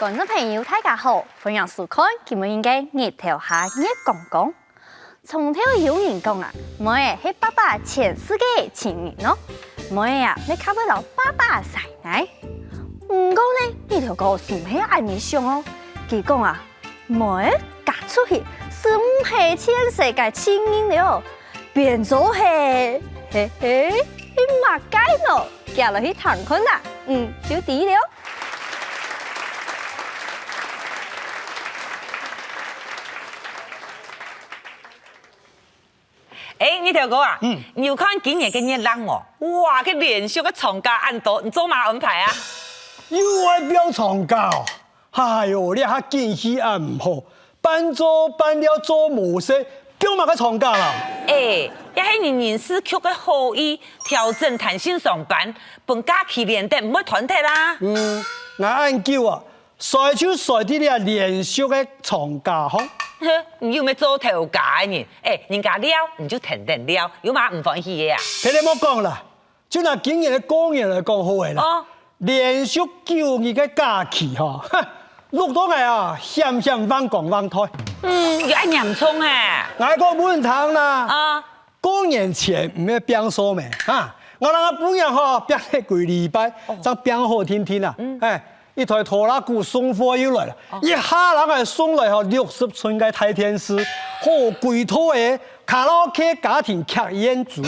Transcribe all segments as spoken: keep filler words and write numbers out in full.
觀眾朋友，大家好，歡迎收看今晡日个日頭下月光光。從頭有人講啊，妹仔係爸爸前世个情人哦。妹仔啊，乜較會摎爸爸使𠊎。毋過呢，日頭哥就毋係恁樣想哦。佢講啊，妹仔嫁出去，就毋係前世个情人了，變做係，嘿嘿，係麼个呢？遽來去聽看啦，嗯，就知了。 欸，日頭哥啊，嗯。你有看今年个月亮無？哇，該連續个長假恁多，你做麼安排啊？又愛放長假哦？哎喲，這下景氣恁毋好，半做半尞做無事，放麼个長假啦？欸，這係你人事局个好意，調整彈性上班，分假期連等毋會斷忒啦。嗯，𠊎恁久啊， 衰就衰在這連續个長假吼。哼，你又毋係做頭家个人，欸，人家尞你就跈等尞，有麼毋歡喜个啊？別个莫講啦，就拿今年个過年來講好了啦。哦。連續九日个假期吼，哈，摝到𠊎啊，險險橫光橫退。嗯，有恁嚴重欸？𠊎講分你聽啦。啊。 過年前毋係拚掃咩？哈，𠊎摎吾餔娘吼拚了幾禮拜，正拚好定定啊。欸，一台拖拉庫送貨又來了，一下摎𠊎送來吼六十寸个大電視，好幾套个卡拉OK家庭劇院組，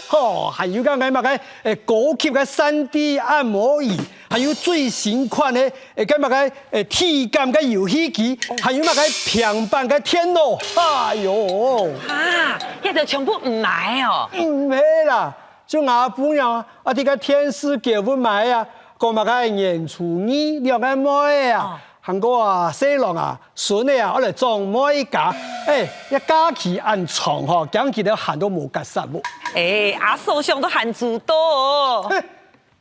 吼，還有該該麼个欸高級个三D按摩椅，還有最新款个欸該麼个欸體感个遊戲機，還有麼个平板个電腦，哎喲！ 啊，這兜全部毋買哦？毋係啦，就吾餔娘啊，啊，在該電視購物買啊，講麼个年初二兩個妹仔啊，還過啊，婿郎啊，孫仔啊，愛來轉妹家。欸，這假期恁長吼，驚佢兜閒到無結煞哦。欸，阿嫂想到還周到哦。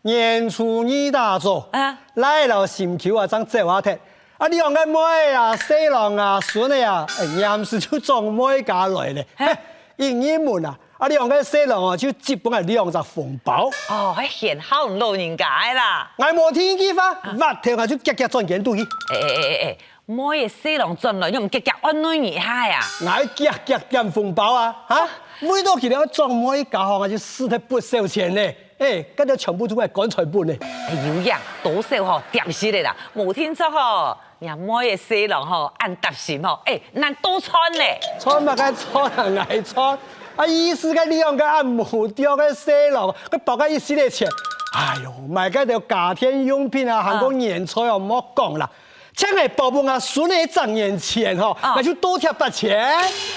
年初二打早，啊，倈仔摎心臼啊正走下忒。啊，兩個妹仔啊，婿郎啊，孫仔啊，欸，黏時就轉妹家來了。嘿，一入門啊，啊，兩個婿郎哦，就接分𠊎兩隻紅包。哦，還顯孝老人家个啦。𠊎無第二句話，斡頭𠊎就遽遽轉間肚去。欸欸欸欸欸， 妹仔婿郎轉來，你毋遽遽安慰一下啊？𠊎遽遽點紅包啊，哈？為著佢兜愛轉妹家吼，𠊎就使忒不少錢呢。欸，該兜全部都係棺材本呢。哎，有影，多少吼，點息个啦，無定著吼，若妹仔婿郎吼，恁貼心吼，欸，難多賺呢。賺麼个賺啊，𠊎賺。啊，意思該兩個恁無著个婿郎，該包該一息个錢。哎喲，買該兜家電用品啊，還過年菜哦，莫講啦。 淨係包分吾孫仔一隻年錢吼，啊，𠊎就倒貼八千。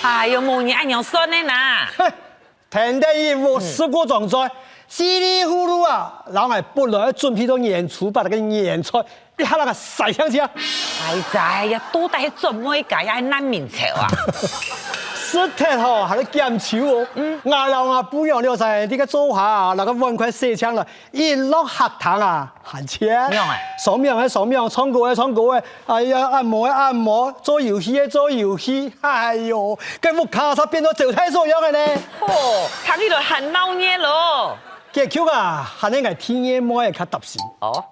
哎喲，無人恁樣算个啦。哼，跈等一屋十個庄莊，稀里糊塗啊，摎𠊎本來準備到年初八个年菜，一下摎𠊎使淨淨。哎呀，這到底係轉妹家也係難明朝啊？食忒吼，還係減餔哦。嗯。𠊎摎吾餔娘兩儕在該灶下啊，摎該碗筷洗淨了， 一落客廳啊，還淨。仰仔？上網个上網，唱歌个唱歌个，哎呀，按摩个按摩，做遊戲个做遊戲，哎喲，該屋下煞變到招待所樣个呢。哦，聽起來還鬧熱咯。結局啊，還係𠊎第二妹仔較貼心。哦。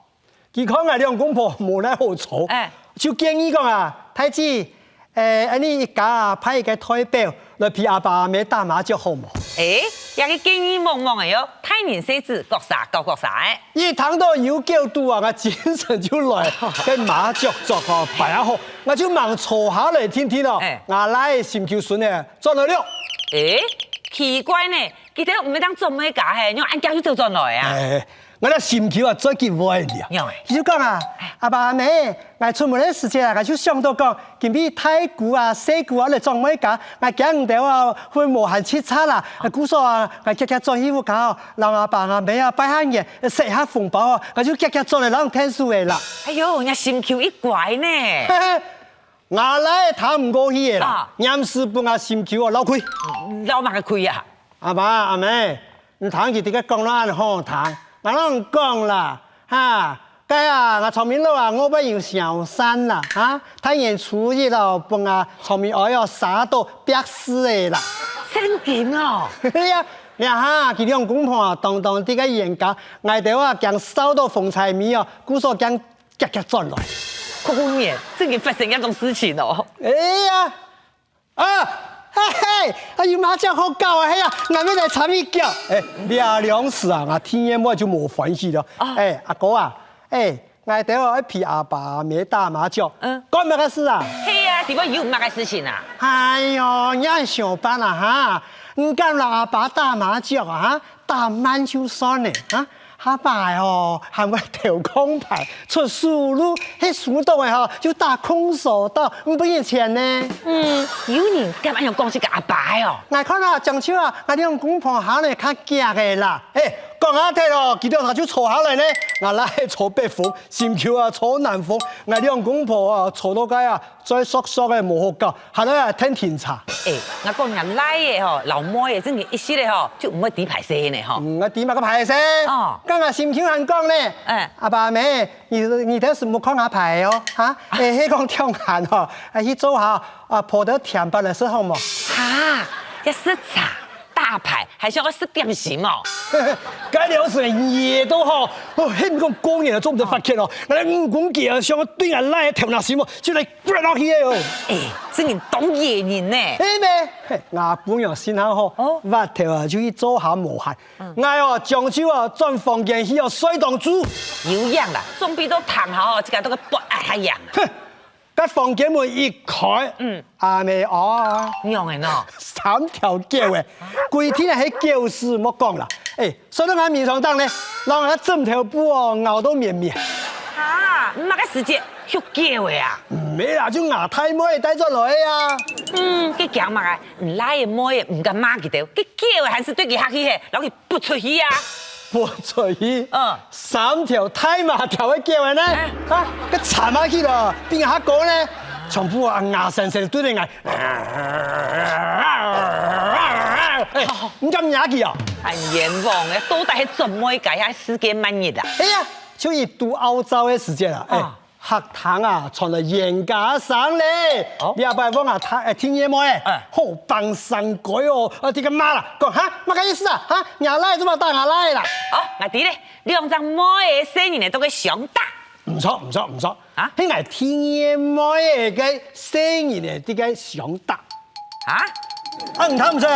佢看𠊎兩公婆無哪好坐，欸。就建議講啊：「大姊， 欸，恁呢一家啊，派一個代表來陪阿爸阿姆打麻雀好無？」欸，這個建議罔罔仔喲，大人細子，各儕搞各儕仔。一聽到有搞頭啊，𠊎精神就來，該麻雀桌吼擺啊好，𠊎就吂坐下來定定哦。欸。吾倈仔心臼孫仔轉來了。欸，奇怪呢，佢兜毋係當轉妹家係，仰恁遽就走轉來啊？欸， 𠊎這心臼啊，最緊會了。仰仔？佢就講啊：「阿爸阿姆，𠊎出門个時節啊，𠊎就想到講，今晡日大姑啊、細姑啊來轉妹家，𠊎驚你兜啊會無閒直掣啦。故所啊，𠊎遽遽轉去屋下哦，摎阿爸阿姆啊拜下年，塞下紅包哦，𠊎就遽遽轉來摎你𢯭手仔啦。」哎喲，若心臼一乖呢！吾倈聽毋過去仔啦，啊。黏時分吾心臼哦，漏氣。漏麼个氣啊？ 阿爸阿姆，你聽佢這個講到恁好聽，𠊎摎你講啦，哈，該啊，吾丈人老啊，外背有小三啦，哈，大年初一哦，分吾丈人哀哦，捎到壁屎仔啦。正經哦？係啊，這下佢兩公婆啊，當當在該冤家，𠊎兜啊，驚捎到風搓尾哦，故所驚遽遽轉來。過過年，正經發生這種事情哦。哎呀，啊，嘿嘿，啊，有麻雀好搞啊，嘿呀，𠊎乜來參一腳。哎，這兩時啊，𠊎天爺妹就無歡喜了。哦。哎，阿哥啊，哎，𠊎兜愛陪阿爸阿姆打麻雀，嗯。關麼个事啊？係啊，底背有麼个事情啊？哎喲，你愛想辦啊哈，你敢摎阿爸打麻雀啊哈？打慢就算了啊， 下把仔哦，還會偷看牌、出手路，係輸到仔吼，就打空手道，毋分人錢呢。嗯，有人敢恁樣講自家阿爸个哦？𠊎看啊，將就啊，𠊎兩公婆下來較遽个啦。哎，講啊忒咯，佢兜下就坐下來呢，𠊎倈坐北風，心臼啊坐南風，𠊎兩公婆啊坐到該啊，嘴縮縮个無好搞，下來啊添停車。哎，𠊎講若倈仔吼，摎妹仔正經一息仔吼，就毋會知敗勢呢吼。嗯，𠊎知麼个敗勢？哦。剛剛心臼還講呢，哎。阿爸阿姆， 你，你兜係無看下牌哦，哈？欸，係講暢閒哦，啊，去灶下，啊，泡兜甜粄來食好無？哈，也食茶、打牌，還想愛食點心哦？該了事你也都好，哦，係毋講過年啊，做毋得發譴哦，𠊎五公幾啊，想愛對𠊎倈仔頭那心哦，就來骨落去个哦。欸，真經當野人呢。係咩？嘿，吾餔娘心較好，哦。斡頭啊，就去灶下無閒。 𠊎哦，將就哦，轉房間去哦，睡當晝。有影啦，總比到廳下哦，自家在該發呆較贏。哼，該房間門一開，嗯。阿姆哦，仰仔呢？三條狗仔，規定係狗屎莫講啦。欸，睡到𠊎眠床頂呢，摎𠊎个枕頭布哦，咬到綿綿。哈，麼个時節畜狗仔啊？毋係啦，就吾大妹帶轉來个啊。嗯，該驚麼个？你倈仔妹仔毋敢罵佢兜，該狗仔還係對佢客氣嘿，摎佢 不出去啊！不出去？嗯。三條大麻條个狗仔呢？哎。啊，該慘啊去了，比𠊎還高呢！全部啊，牙生生對等𠊎。欸，你敢惹佢啊？恁冤枉欸，到底係做麼个該世界末日啊？哎呀，就一肚懊躁个時節啊，欸，啊。 客廳啊，傳來冤家聲咧。哦。這擺問啊，大，欸，天爺妹，欸，哎。好放聲該哦，啊，這個罵啦，講哈，麼个意思啊？哈，若倈做麼打吾倈啦？哦，𠊎知咧，兩隻妹仔細人仔在該相打。毋著，毋著，毋著。啊？係𠊎天爺妹仔个細人仔在該相打。 啊？啊，你聽毋識？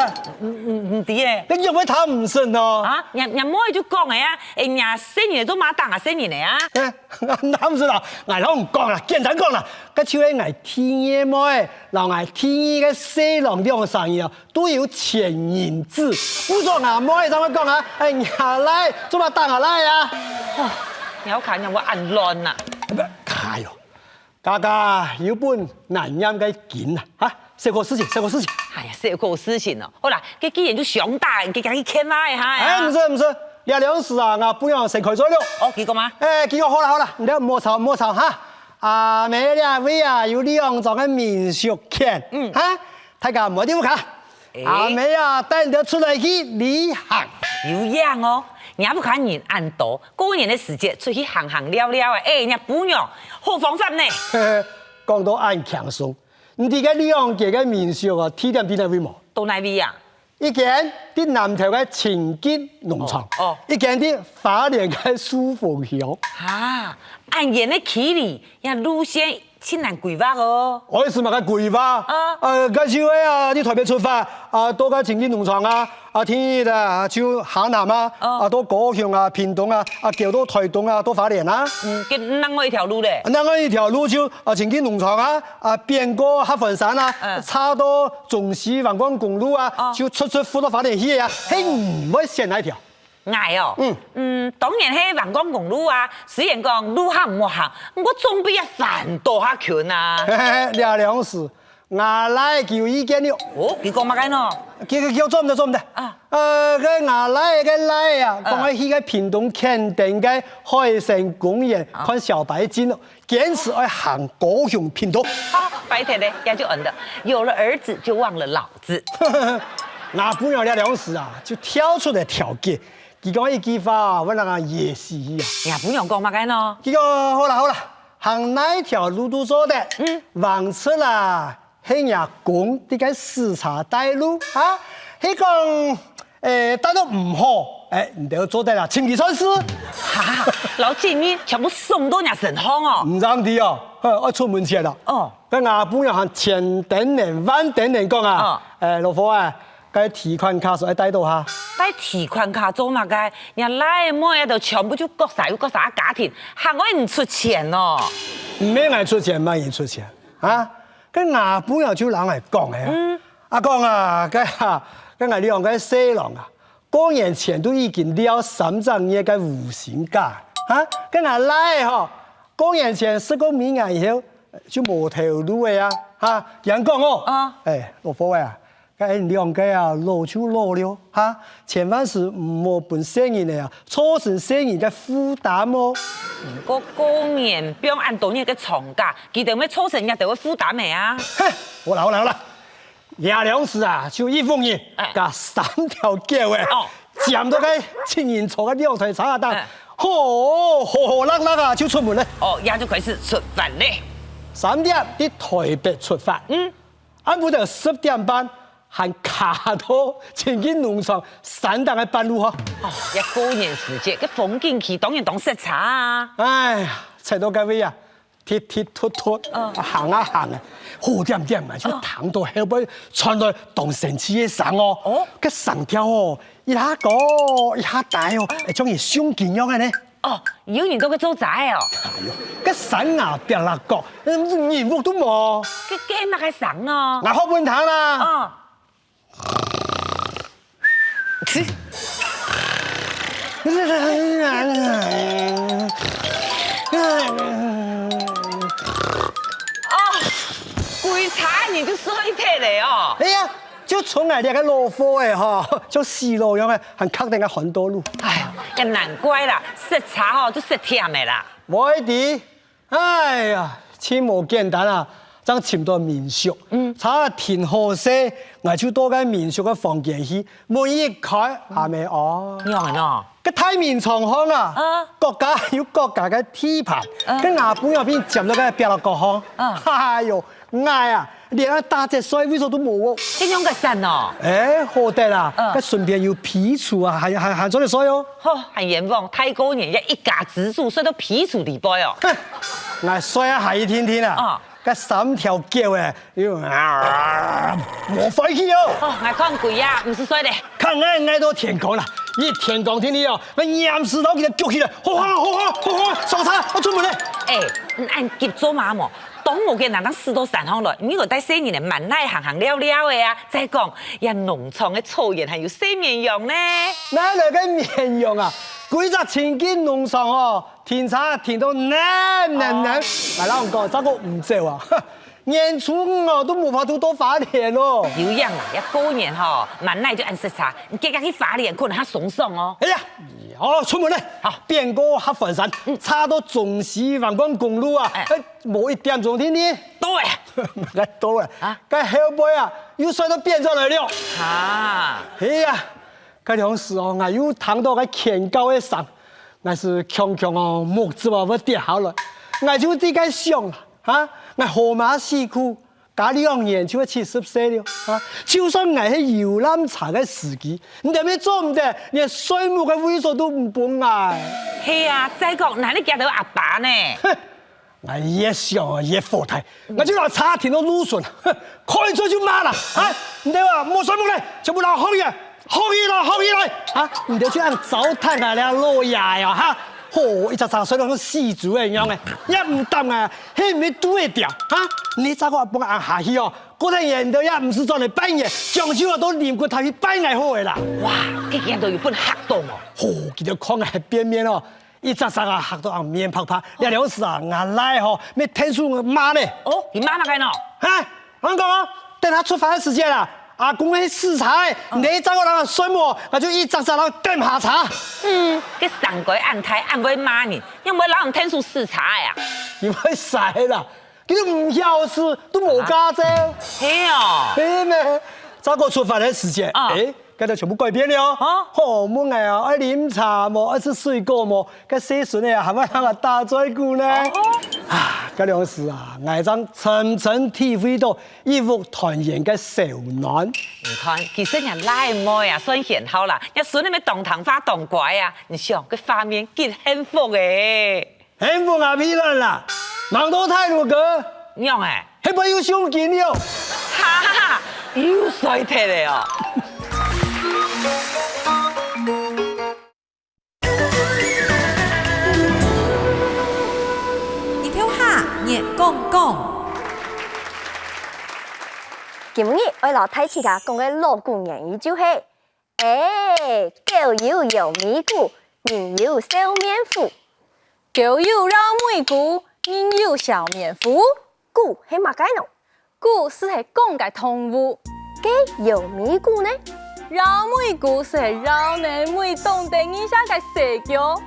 毋，毋，毋知欸。你仰會聽毋識呢？啊，若，若妹就講个啊，欸，若細人仔做麼打吾細人仔啊？欸，聽毋識啦，𠊎摎你講啦，簡單講啦，該就係𠊎天爺妹，摎𠊎天二个婿郎兩儕人哦，都有前人制。故所吾妹正會講啊，欸，若倈做麼打吾倈啊？哦，你看，你有恁亂啊？哎喲， 家家有本難唸个經啊，哈，小可事情，小可事情。哎呀，小可事情哦。好啦，該既然就相打，你趕緊去勸啊一下呀。哎，毋使，毋使，這兩時啊，吾餔娘先開嘴了。哦，佢講麼？哎，佢講好啦，好啦，你兜莫吵，莫吵哈。阿姆這位啊，有兩張个民宿券，嗯。哈，大家毋好在屋下。 欸。阿姆啊，帶你兜出來去旅行。有影哦，若屋下人恁多，過年个時節出去行行尞尞啊，欸，若餔娘好方法呢。講到恁輕鬆，你知該兩間个民宿哦，地點在哪位無？在哪位啊？一間在南投个清境農場，哦，哦。一間在花蓮个壽豐鄉。哈，恁遠个距離，這路線 盡難規劃哦。哦，係麼个規劃？啊。呃，該就係啊，對臺北出發，啊，到該清境農場啊，啊，第二日啊，就下南啊，哦。啊，到高雄啊、屏東啊，啊，過到臺東啊，到花蓮啊。嗯，該另外一條路咧？另外一條路就，啊，清境農場啊，啊，變過合歡山啊，嗯。插到中西橫貫公路啊，哦。就直直赴到花蓮去啊。嘿，你會選哪一條？ 𠊎哦，嗯。嗯，當然係橫貫公路啊。雖然講路較毋好行，毋過總比啊煩惱較近啊。嘿嘿，這兩時，吾倈佢有意見了。哦，佢講麼个呢？佢，佢，佢做毋得，做毋得。啊。呃，該吾倈个倈啊，嗯。講愛去該屏東墾丁个海生公園啊。看小白鯨哦。 堅持愛行高雄屏東。好，拜託咧，這就恁得，有了兒子就忘了老子。吾餔娘這兩時啊，就跳出來調解，佢講一句話，會讓人噎死啊。若餔娘講麼个呢？佢講好啦好啦，行哪條路都做得，嗯。橫直啊， 係若公在該駛車帶路啊，係講，欸，帶到毋好，欸，你兜做得啦，尋佢算數。哈，摎責任全部送到若身項哦。毋單淨哦，嘿，愛出門前了。哦。該吾餔娘還千叮嚀萬叮嚀講啊：「哦。欸，老伙仔，該提款卡係愛帶著哈。」「帶提款卡做麼个？若倈妹仔都全部就各儕有各儕个家庭，還愛你出錢哦？」「毋係𠊎出錢，毋係你出錢啊。」該吾餔娘就摎𠊎講个啊：「嗯。阿公啊，該啊，該𠊎兩個婿郎啊， 過年前都已經尞三隻月个無薪假，哈？該吾倈仔吼，過年前食過尾牙以後，就無頭路了啊，哈？」佢講哦：「啊。欸，老伙仔啊，該你兩個啊，老就老了，哈？千萬係毋好分細人仔啊，造成細人个負擔哦。」「過過年放恁多日个長假，佢兜乜造成若兜个負擔个啊？」「嘿，好啦，好啦，好啦。」 這兩時啊，就一屋人，欸。加三條狗仔，哦。尖到該七人座个兩台車仔頂，欸。好，好好樂樂啊，就出門了。哦，這就開始出發了。三點在台北出發，嗯。暗晡頭十點半，還卡到清境農場山頂个半路吼。哦，這過年時節，該風景區當然當塞車啊。哎呀，塞到該位啊， 踢踢突突，嗯。行啊行啊，好恬恬啊，就聽到後背傳來當生趣个聲哦。哦。該聲調哦，一下高，一下低哦，會像人誦經樣个呢。哦，有人在該做齋哦。哎喲，該山崖壁壢角，嗯，人屋都無。該，該麼个聲哦？𠊎學分你聽啦。哦。 哦，歸車人就睡忒了哦。哎呀，就賰𠊎這個老伙仔吼，像死老樣仔，還跍等个環島路。哎，也難怪啦，塞車吼，就塞忝个啦。無一定， 哎呀，真無簡單啊，正尋到民宿。嗯。車停好勢，𠊎就到該民宿个房間去，門一開，阿姆哦。仰仔呢？該大眠床項啊，啊。各家有各家个地盤，啊。該吾餔娘偏尖到該壁角項。啊。哎喲，𠊎啊，連恁打節睡个位所都無哦。恁仰个煞哦？哎，好得啦，啊。該脣邊有被櫥啊，還，還，還做得睡哦。 吼，還冤枉，大過年也一家之主睡到被櫥裡背哦。哼，𠊎睡啊還一定定啊。哦。該三條狗仔，又啊，無歡喜哦。哦，𠊎看鬼啊，毋使睡咧。看𠊎，𠊎到天光啦，一天光天哩哦，𠊎黏時摎佢兜逐起來，吼哈吼哈吼哈，上車，愛出門咧。哎，你恁急做麼个無？ 當無个人正駛到山項來，你又帶細人仔滿哪行行尞尞个啊！再講，這農場个草原還有細綿羊呢。哪來个綿羊啊？歸隻清境農場哦，停車停到淰淰淰，哦。𠊎摎你講，再過毋走啊，年初五哦，都無法度到花蓮咯。有影啊，這過年吼，滿哪就恁塞車，你遽遽去花蓮可能較鬆爽哦。哎呀，哦，出門咧，好。變過合歡山，嗯。車到中西橫貫公路啊，哎。哎， 無一點鐘定定。到欸。𠊎到欸。啊？該後背啊，又睡到邊仔來了。啊。係啊，該當時哦，𠊎又聽到該牽狗个聲，𠊎係強強哦，目汁啊會跌下來。𠊎就在該想，哈，𠊎好麼辛苦，加兩年就會七十歲了，哈。就算𠊎係遊覽車个司機，你兜乜做毋得，連睡目个位所都毋分𠊎。係啊，再講，哪裡驚到阿爸呢？哼， 𠊎越想越火大，𠊎就拿車停到路脣，開嘴就罵啦！啊，你兜啊，莫睡目咧，全部摎𠊎䟘起來，𠊎䟘起來，𠊎䟘起來！啊，你兜就恁糟蹋𠊎這老爺仔哦，哈！吼，一隻隻睡到像死豬仔樣仔，也毋搭𠊎，係毋係堵會牢？哈！你再過放𠊎下去哦，過忒年你兜也毋使轉來拜年，將就到林骨塔去拜𠊎好了啦！哇，佢兜有分嚇到哦！吼，佢兜看𠊎變面哦， 一隻隻啊，嚇到恁面白白。這兩時啊，吾倈吼，乜𢯭手罵咧。哦，佢罵麼个呢？哈，𠊎講哦，等下出發个時節啊，阿公係駛車个，你再過摎𠊎睡目，𠊎就一隻隻摎佢㧡下車。嗯，該生該恁大，恁會罵人，仰會摎人𢯭手駛車个啊？你會使啦，佢都毋曉駛，都無駕照。係哦。係咩？再過出發个時節，啊。誒， 該兜全部改變了哦。啊？吼，問𠊎啊，愛啉茶無？愛食水果無？該細孫仔啊，還會摎𠊎打嘴鼓呢。哦。啊，該兩時啊，𠊎正深深體會到一屋團圓个燒暖。你看，其實若倈妹啊，算賢孝啦，若孫仔乜當聽話當乖啊。你想，該畫面幾幸福誒！幸福啊，屁卵啦！吂到大陸个，仰仔？係毋係有相近了？哈哈哈，又衰忒了哦！日頭下，月光光。今日愛摎大自家講个老古言語就係：欸，狗有搖尾鼓，人有笑面虎。狗有搖尾鼓，人有笑面虎。 鼓係麼个呢？鼓斯係講个動物。該搖尾鼓呢？搖尾鼓斯係搖等尾當得人惜个細狗，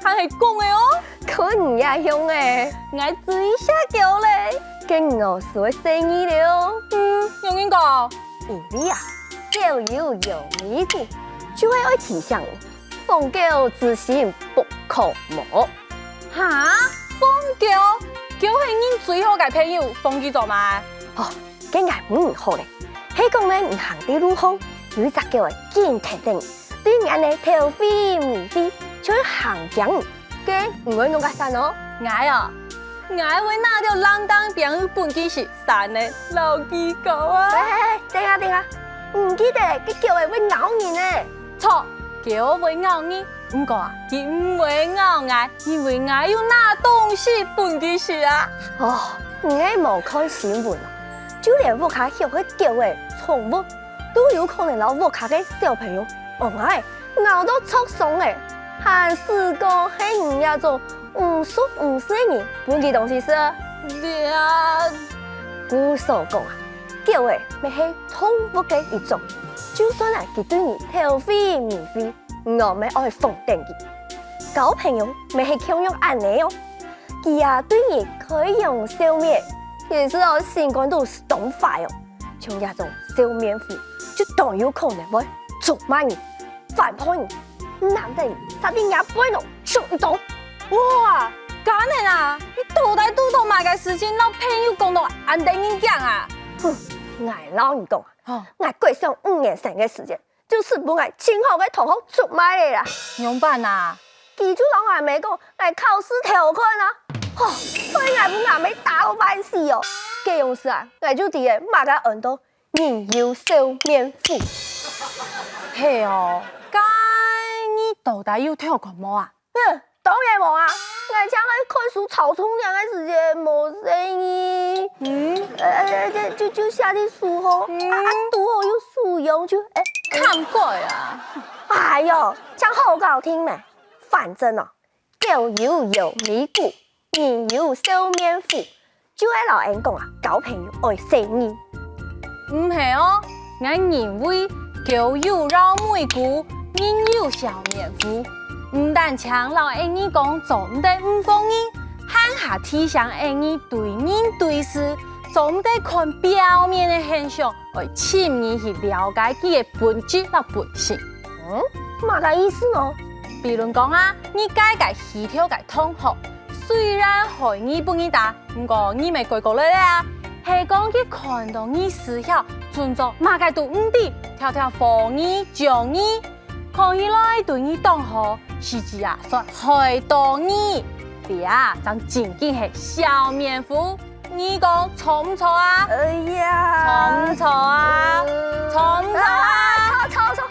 還係講个哦。看你也像欸！𠊎最惜狗咧。該𠊎斯會細義了哦。嗯，仰人講？因為啊，狗有搖尾鼓，就係愛提醒你， 防狗之心不可無。哈？防狗？狗係人最好个朋友，防佢做麼个？哦，該𠊎問你好咧，係講呢你行在路項，有一隻狗仔緊跈等你，對你恁仔頭揮尾揮，像行驚你，該你會仰結煞哦？𠊎哦，𠊎會拿兜零丁餅仔分佢食， 煞等摎佢搞啊！欸，等下等下，你毋記得該狗仔會咬人呢？著，狗會咬你，毋過啊，佢毋會咬𠊎，因為𠊎有拿東西分佢食啊！哦，你係無看新聞啊？就連屋下畜个狗仔、寵物，都有可能摎屋下个小朋友、嬰兒仔咬到著傷咧，還使講係你這種 毋熟毋識个人分佢東西食。這，故所講啊，狗仔乜係動物个一種，就算啊佢對你頭揮尾揮，你乜愛防等佢。交朋友乜係共樣恁仔哦，佢啊對你開容笑面，其實哦心肝肚當壞哦，像這種笑面虎，就當有可能會出賣你、反背你，攬等你，煞在若背囊 手一刀。哇，家人啊，你到底堵著麼个事情，摎朋友講到恁得人驚啊？哼，𠊎摎你講啊，哦。𠊎國小五年生个時節，就識分𠊎盡好个同學出賣咧啦。仰般啊？佢就摎𠊎姆講，𠊎考試偷看啊，吼，害𠊎分吾姆打到半死哦。該央時啊，𠊎就知咧麼个安到 人有笑面虎。係哦，該你到底有偷看無啊？哼，當然無啊！𠊎淨係看書抄重點个時節無細義。嗯？呃，就就寫在書項，嗯？啊啊，堵好有書樣就，欸，看過啊！哎喲，正好搞定咩？反正哦， 狗有搖尾鼓，人有笑面虎，就係摎𠊎講啊，交朋友愛細義。毋係哦，𠊎認為狗有搖尾鼓，人有笑面虎。毋單淨摎𠊎講做毋得毋防人，還下提醒𠊎對人對事，做毋得看表面个現象，愛深入去了解佢个本質摎本性。 嗯，麼个意思呢？比論講啊，你該个虛頭个同學，雖然害你分你打，毋過你乜乖乖咧咧啊。係講佢看著你時曉，準做麼个都毋知，挑挑和你、將你，看起來對你當好，實際啊，煞害到你。這啊，正正經係笑面虎。 你講著毋著啊？哎呀，著毋著啊？呃，著毋著啊？啊，著著著！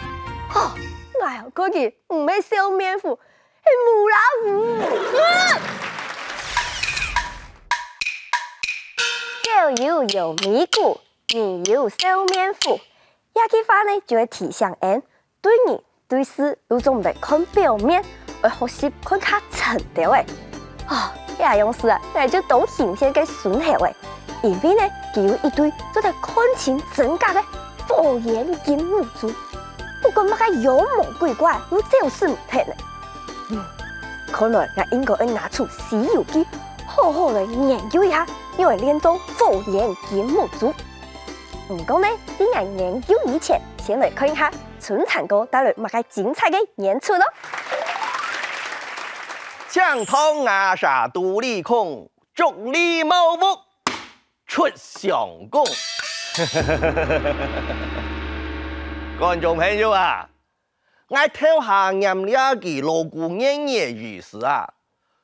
吼，𠊎看佢毋係笑面虎，係母老虎。狗有搖尾鼓，人有笑面虎。這句話呢，就係提醒𠊎， 對人對事，有種毋得看表面，愛學習看較深兜仔。哦，這央時啊，𠊎就當欣羨該孫猴仔，因為呢，佢有一對做得看清真假个火眼金目珠，不管麼个妖魔鬼怪，都走失毋忒呢。嗯，看來𠊎應該愛拿出《西遊記》，好好來研究一下，愛仰仔練到火眼金目珠。 毋過呢，在𠊎研究以前，先來看一下春蠶哥帶來麼个精彩个演出囉。青塘瓦舍肚裡空，竹籬茅屋出相公。觀眾朋友啊，𠊎頭下唸這句老古言語个意思啊，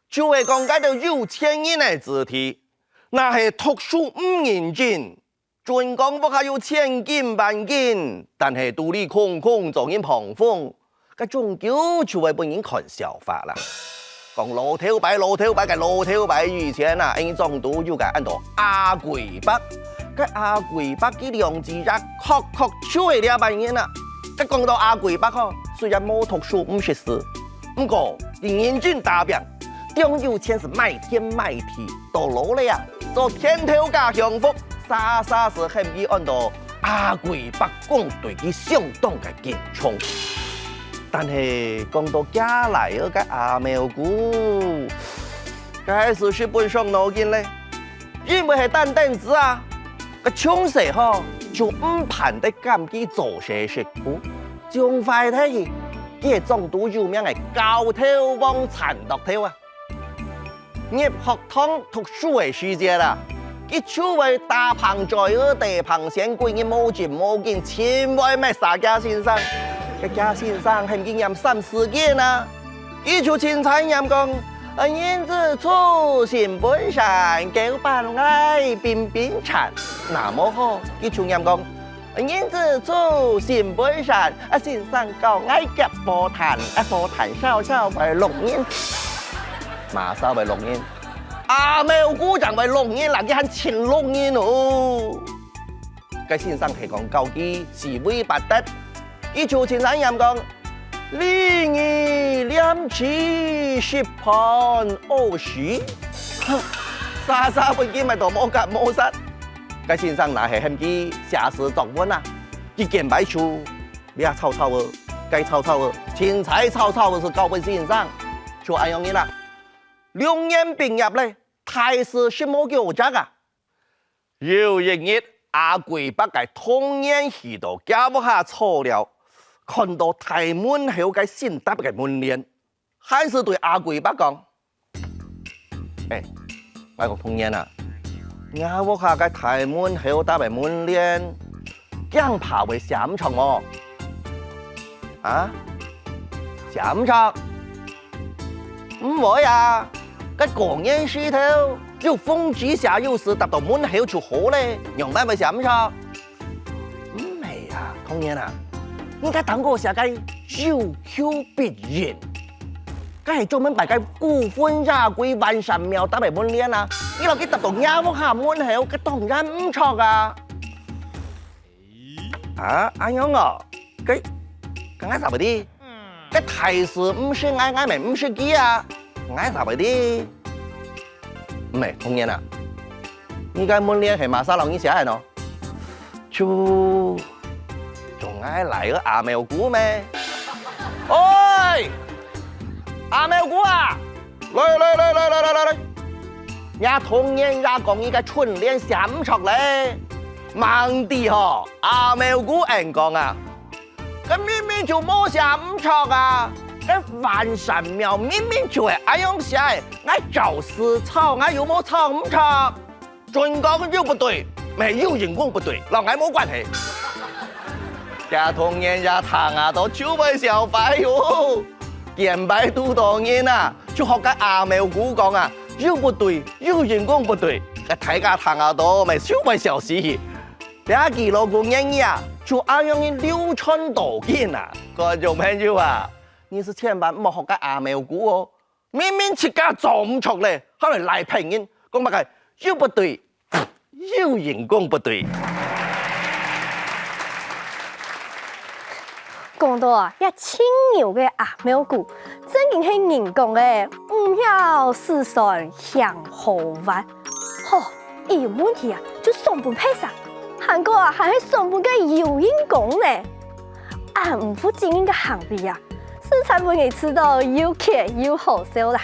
就係講該兜有錢人个子弟，若係讀書毋認真， 準講屋下有千金萬金，但係肚裡空空做人膨風，該終究就會分人看笑話啦。講老頭擺，老頭擺，該老頭擺以前啊，𠊎等莊肚有個安到阿貴伯，該阿貴伯佢兩隻眼確確就係這般人啊。該講到阿貴伯吼，雖然無讀書毋識字，毋過佢認真打拚，當有錢係買田買地，到老了啊，做田頭家享福， 儕儕係喊佢安到阿貴伯公，對佢相當个敬重。但係講到厥倈仔个阿貓牯，該就實在傷腦筋咧，因為係單單子啊，該從細吼就毋盼得監佢做事食苦，總壞忒去，佢係莊肚有名个搞頭王、纏落頭啊。 入學堂讀書个時節啊，佢就會打棚嘴仔、打棚仙，歸日無止無緊，盡會搣殺厥先生。該厥先生喊佢唸三字經啊，佢就盡慘唸講：「啊，人之初，性本善，狗伴𠊎，兵兵賤。」若無吼，佢就唸講： 「人之初，性本善，啊，先生教𠊎挾火炭，啊，火炭燒燒會熝人。」麼儕會熝人？阿貓牯正會熝人啦，佢還盡熝人哦！該先生係講教佢四維八德，佢就盡慘唸講：「禮義廉恥，食飯屙屎。」儕儕分佢搣到無結無煞。該先生若係喊佢寫字作文啊，佢見擺就這草草仔，該草草仔，凊彩草草仔就交分先生，就恁樣仔啦。六年畢業咧，大事實無幾好做啊。有一日，阿貴伯个同年去到厥屋下坐尞，看到大門口个新搭个門簾， 還就對阿貴伯講：「欸，𠊎講同年啊，若屋下个大門口搭个門簾，驚怕會寫毋著無？」「啊？寫毋著？毋會啊！該過年時頭，有紅紙寫有字，貼到門口就好咧，仰般會寫毋著？」 「毋係啊，同年啊，你該頂高寫个有求必應，該係專門擺个孤魂野鬼、萬善廟搭个門簾啊！你摎佢貼到若屋下門口，該當然毋著啊！」「啊，恁樣哦，該，該𠊎做毋得。該大字毋識𠊎，𠊎乜毋識佢啊，𠊎做毋得。」「毋係，同年啊，你个門簾係麼儕摎你寫个呢？」 「就，就𠊎倈仔阿貓牯咩。」「喂，阿貓牯啊，來來來來來來來來！若同年爺講你个春聯寫毋著咧，吂知吼，阿貓牯恁講啊！該明明就無寫毋著啊！該萬善廟明明就係恁樣寫个，𠊎照字抄，𠊎又無抄毋著。」 「準講有不對，乜有人講不對，摎𠊎無關係。」厥同年爺聽啊著就會笑壞喲。見擺堵著人啊，就學該阿貓牯講啊，有不對，有人講不對。該大家聽啊著，乜就會笑死去。這句老古言語啊，就恁樣流傳到今啊。觀眾朋友啊，你係千萬毋好學該阿貓牯哦。 明明自家做毋著咧，還來賴別人，講麼个有不對，有人講不對。講到啊，這盡牛个阿貓牯，正經係人講个，毋曉駛船，嫌河彎。吼，一有問題啊，就送分別儕，還過啊，還係送分該遊行宮呢。恁毋負責任个行為啊， 實在分人試著又譴又好笑啦。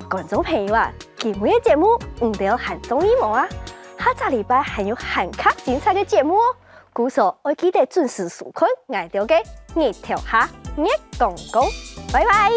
觀眾朋友啊，今晡日个節目你兜還中意無啊？下隻禮拜還有還較精彩个節目哦，故所愛記得準時收看𠊎兜个日頭下月光光。拜拜！